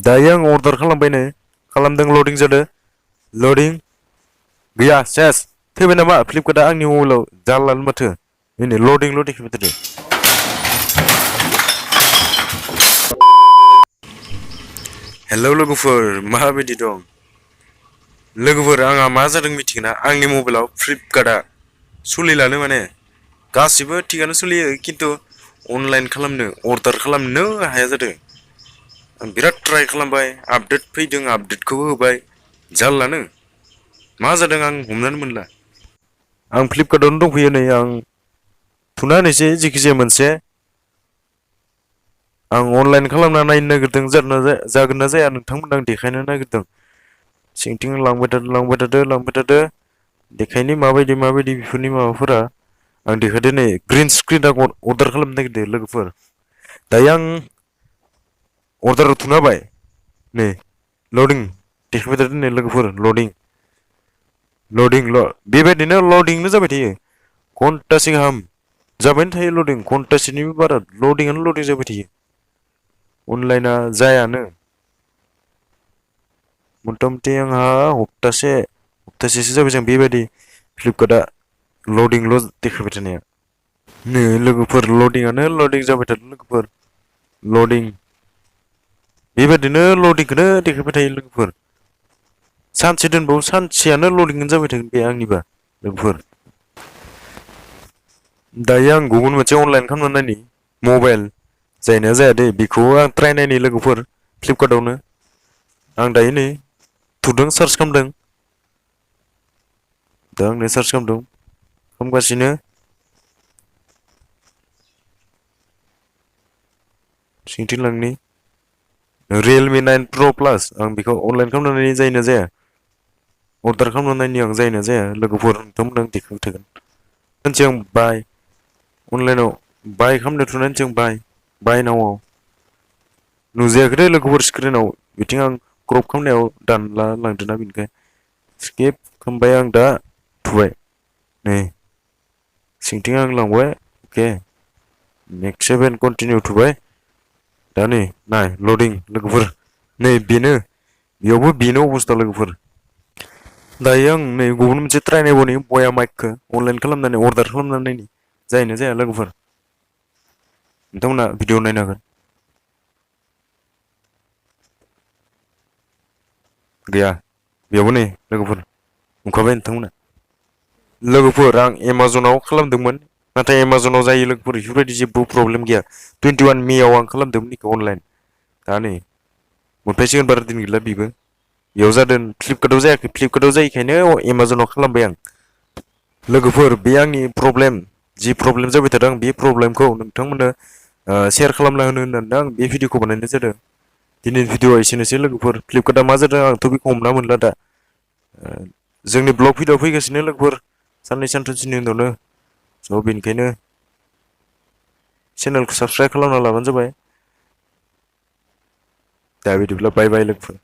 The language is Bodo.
दायो आं अर्डार खालामबायनो खालामदों लडिं जादों लडिं गैया सेस थैबाय नामा फ्लिपकार्टआ आंनि मबाइलाव जारलानो माथो नै लडिं देखायबाय थादों हेलौ लोगोफोर माबायदि दं लोगोफोर आंहा मा जादों मिथिगोना आंनि मबाइलाव फ्लिपकार्टआ सोलिलानो माने गासिबो थिगानो सोलियो खिन्थु अनलाइन खालामनो अर्डार खालामनो हाया जादों आं बिराद ट्राइ खालामबाय आपडेट फैदों आपडेटखौबो होबाय जारलानो मा जादों आं हमनानै मोनला आं फ्लिपकार्टआवनो दंफैयो नै आं थुना होनोसै जिखिजाया मोनसे आं अनलाइन खालामना नायनो नागिरदों जागोन ना जाया नोंथांमोन आं देखायनो नागिरदों सिंथिं लांबाय थादो देखायनो माबायदि बेफोरनि माबाफोरा आं देखायदो नै ग्रिन स्क्रिनआव अर्डार खालामनो नागिरदों लोगोफोर दायो आं अर्डार थुना होबाय नै लडिं देखायबाय थादों नै लोगोफोर लडिं बेबायदिनो लडिंनो जाबाय थायो घन्टासे गाहाम जाबायनो थायो लडिं घन्टासेनिबो बारा लडिंआनो लडिं जाबाय थायो अनलाइना जायानो मथा मथि आंहा हप्तासेसो जाबाय जों बेबायदि फ्लिपकार्टआ लडिंल' देखायबाय थानाया नै लोगोफोर लडिंआनो लडिं जाबाय थादों लोगोफोर लडिं बेबायदिनो लडिंखौनो देखायबाय थायो लोगोफोर सानसे दोनबाव सानसेयानो लडिंआनो जाबाय थागोन बे आंनिबा लोगोफोर दायो आं गुबुन मोनसे अनलाइन खालामना नायनि मबाइल जायना जाया दे बेखौ आं ट्राइ नायनि लोगोफोर फ्लिपकार्टआवनो आं दायो नै थुदों सार्च खालामदों दा आंनो सार्च खालामगासिनो सिंथिं लांनि रियेलमि 9 प्र प्लास आं बेखौ अनलाइन खालामनानै जायोना जाया अर्डार खालामनायनि आं जायोना जाया लोगोफोर नोंथांमोन आं देखायबाय थागोन आं बाय अनलाइनाव बाय खालामनो थुनानै जों बाय नावआव नुजायाखै लोगोफोर स्क्रिनाव बिथिं आं क्रप खालामनायाव दानला लांदोंना बेनिखाय स्किप खालामबाय आं दा थुबाय नै सिंथिं आं लांबाय अके नेक्स्ट 7 कन्टिनिउ थुबाय दा नै नाय लडिं लोगोफोर नै बेयावबो बेनो अबस्था लोगोफोर दायो आं नै गुबुन मोनसे ट्राइ नायबावनि बया माइकखौ अनलाइन खालामनानै अर्डार खालामनानै जायोना जाया लोगोफोर नोंथांमोना भिडिअ नायनो हागोन गैया बेयावबो नै लोगोफोर नुखाबाय नोंथांमोना लोगोफोर आं एमाजनाव खालामदोंमोन नाथाय एमाजनाव जायो लोगोफोर बेफोरबायदि जेबो प्रब्लेम गैया 21 मेआव आं खालामदोंमोन बेखौ अनलाइन दा नै मोनफैसिगोन बारा दिन गैला बेबो बेयाव जादों फ्लिपकार्टआव जायाखै फ्लिपकार्टआव जायैखायनो एमाजनाव खालामबाय आं लोगोफोर बे आंनि प्रब्लेम जि प्रब्लेम जाबाय थादों बे प्रब्लेमखौ नोंथांमोननो शेयार खालामना होनो होननानै आं बे भिडिअखौ बानायनाय जादों दिनै भिडिअआ एसेनोसै लोगोफोर फ्लिपकार्टआ मा जादों आंथ' बेखौ हमना मोनला दा जोंनि ब्लग भिडिअ फैगासिनो लोगोफोर साननै सानथामसोनि उनावनो स' बेनिखायनो चेनेलखौ साबस्क्राइब खालामना लाबानो जाबाय दा बिदिब्ला बाय बाय लोगोफोर